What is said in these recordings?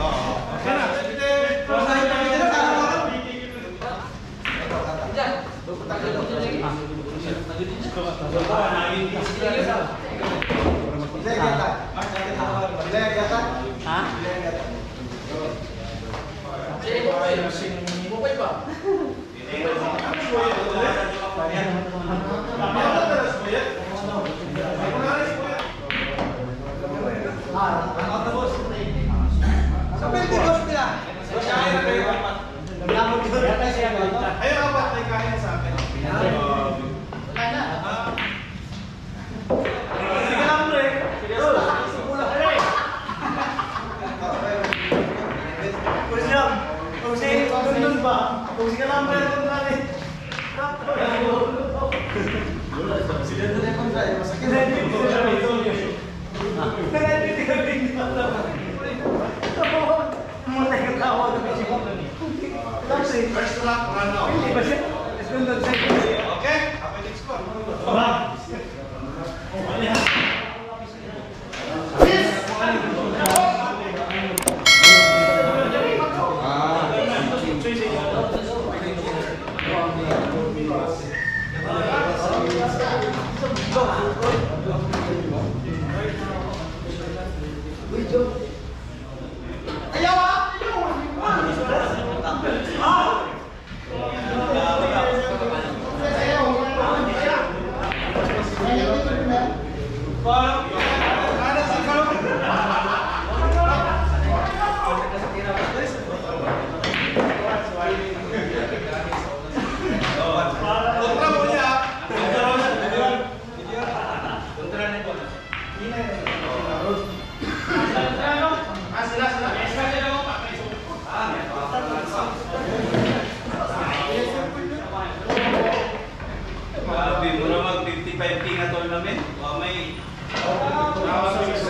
Okay na. Ha? Sa building boss nila. Ayun, apat may kain sa akin. Wala na. Sige lang, pre. Sige. First round, run out. Okay? Ako yung score. Kontra mo niya. Grabe, mura mag 55K na tournament. Wa may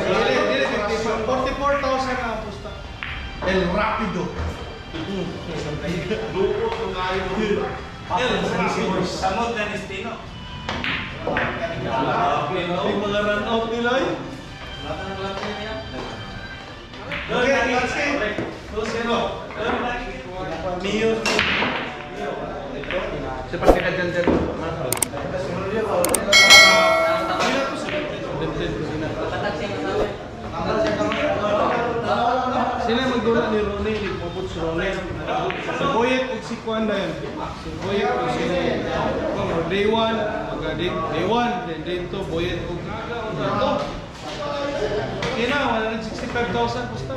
Dili, dili, 44,000 na ang pusta. El Rapido. El Rapido. Samot na ni Stino. Yung mga run out nila eh. Okay, let's game. 2-0. Mio. Sa pagkakadyan-dyan. Sila yung magdula ni Ronnie, ni Bobot si Ronnie. Si Boyet ug si Kwan na yun. Si Boyet ug si Kung day 1, mag day 1, then day 2, Boyet ug Ito. Okay na, 165,000 pusta.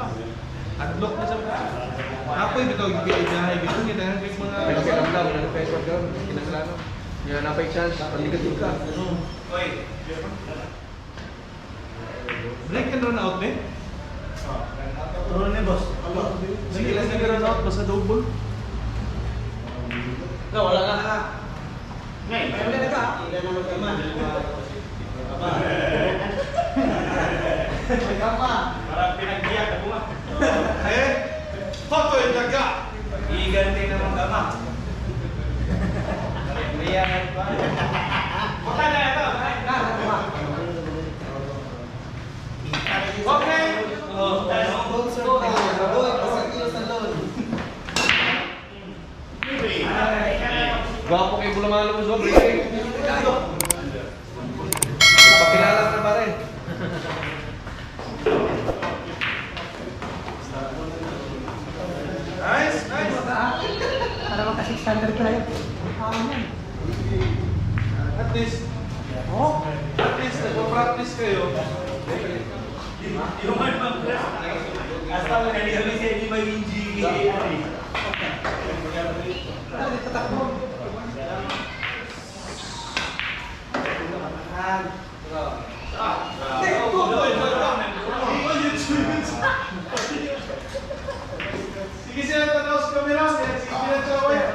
Adlock na sa pusta. Ako yung bitaw, yung biyahe, gito, kita yung mga. Pero kay Ramdam, ano pa yung gawin? Kinaslano. Nga na pa'y chance, paligatin ka. Oy, Break and run out, eh? Turon ni boss. Sige lang, sige run out, basta double. No, wala na. Parang pinagbiyak ako nga. Eh, Totoy Daga! Iganti naman kama. Riyan pa. Buta na ito. Okay! Oh, Gwapo kay Bulamalo mo, Zob. Pakilala ka pare. Nice, nice! Para magka 600 tayo. At least, at least nagpa-practice kayo. Yung ano bang press? Hasta mo nalihami siya hindi maging GK. Sige sila tanaw sa camera, sige sila tawag.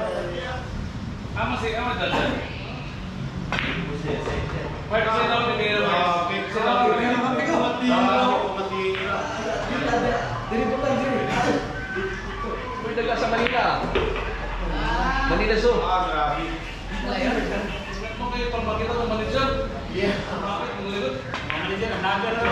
Amo si amo dada. Wait, kasi daw ni Biro. Okay, Uy, daga sa Manila. Manila Zoo. Ah, grabe. Mo kayo pambakita ng manager. Yeah. Bakit mo likod? Manager, naga na.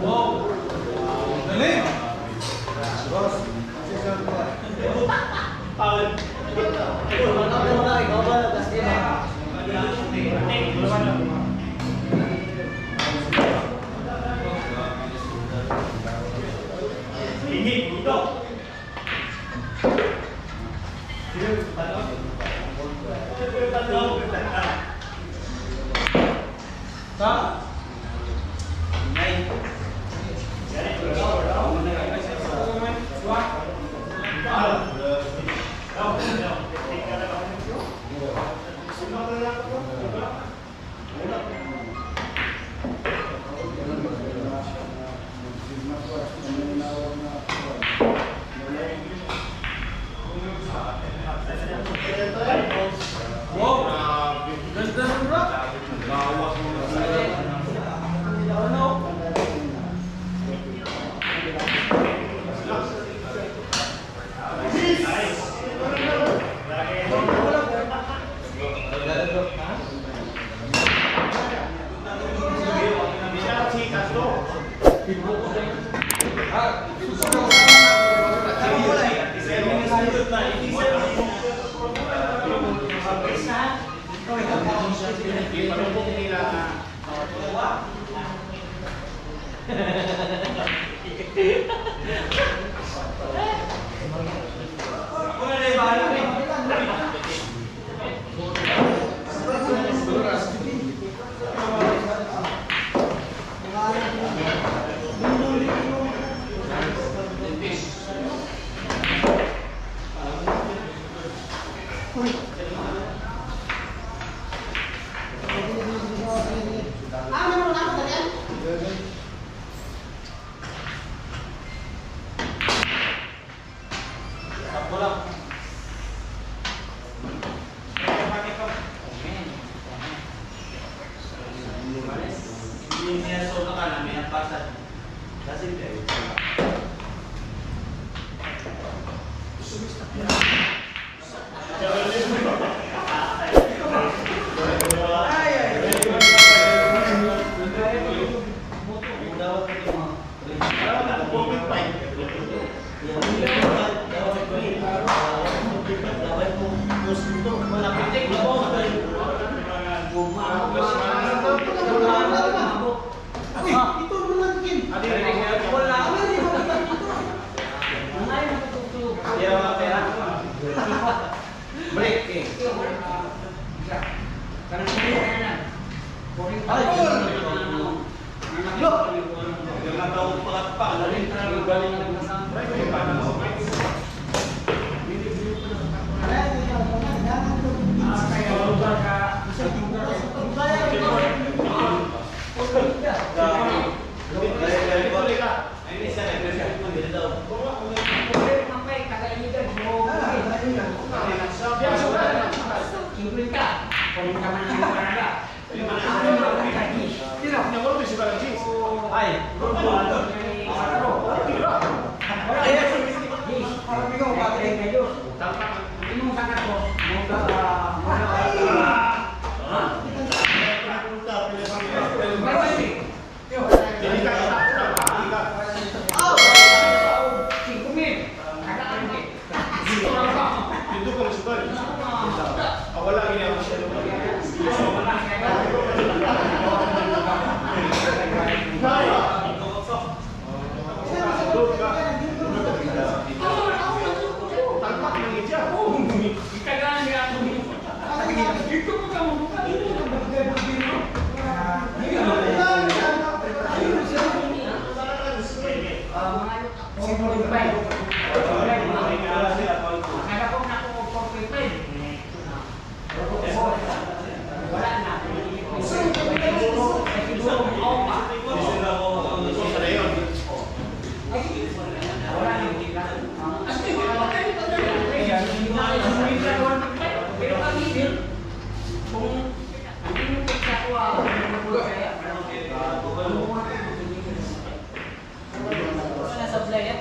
Wow! Galing! Ta? Wow! Ganda ng rock! Ano? Hindi niya solo ka na may pasan. Kasi hindi. Dito ko rin Wala gini ako siya. Talpak ng itya. Nasa play.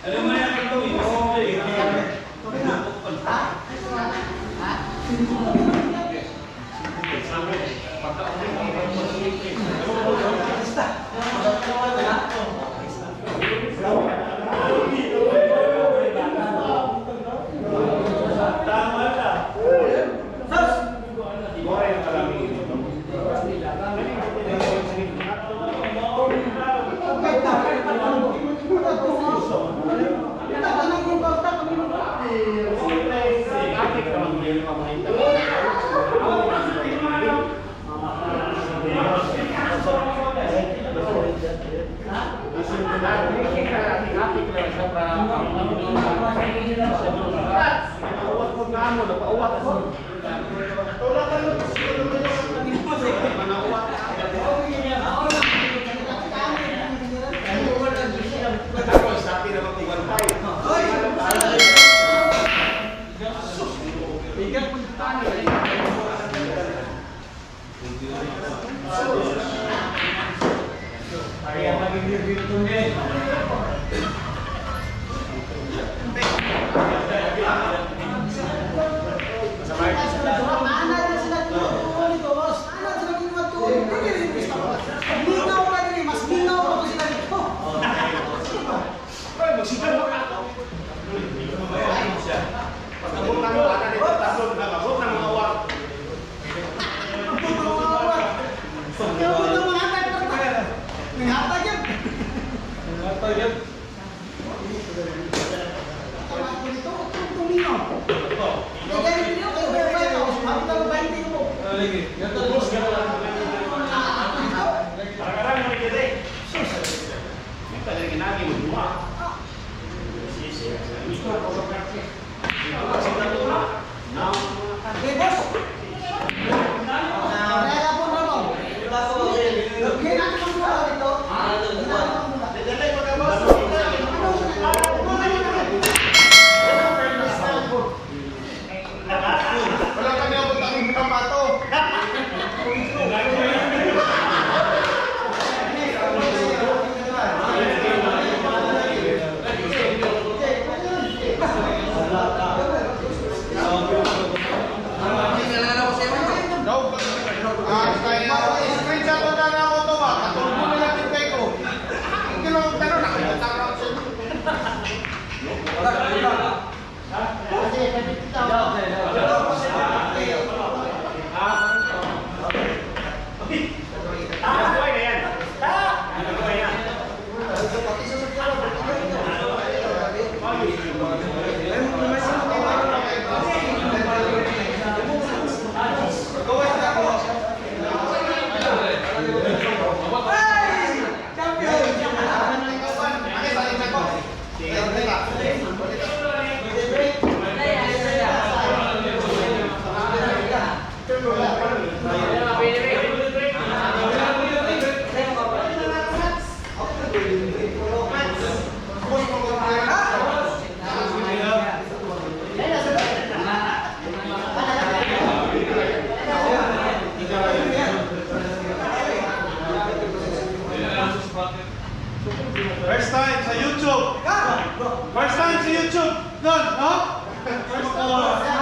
Alam mo yan, ito eh. Simple eh. Mingaw ka din eh, mas mingaw pa ko sila dito. Kaya mo ito mga hatag. Nanghatag yan. Nanghatag yan. Tama ko dito, tumingaw. Kaya ganito yun, kayo kayo kayo, sabi ka ba hindi mo? Lagi. Ganito, boss. Okay, boss. Kaya po na mo. Okay, natin ang mura dito. Wala kami abot ang kamato. Ah, kaya screenshot ko na ako to ba? Katulpo na lang yung kay ko. Hindi lang pero nakita lang sa First time sa YouTube. First time sa YouTube. Don, no? First time.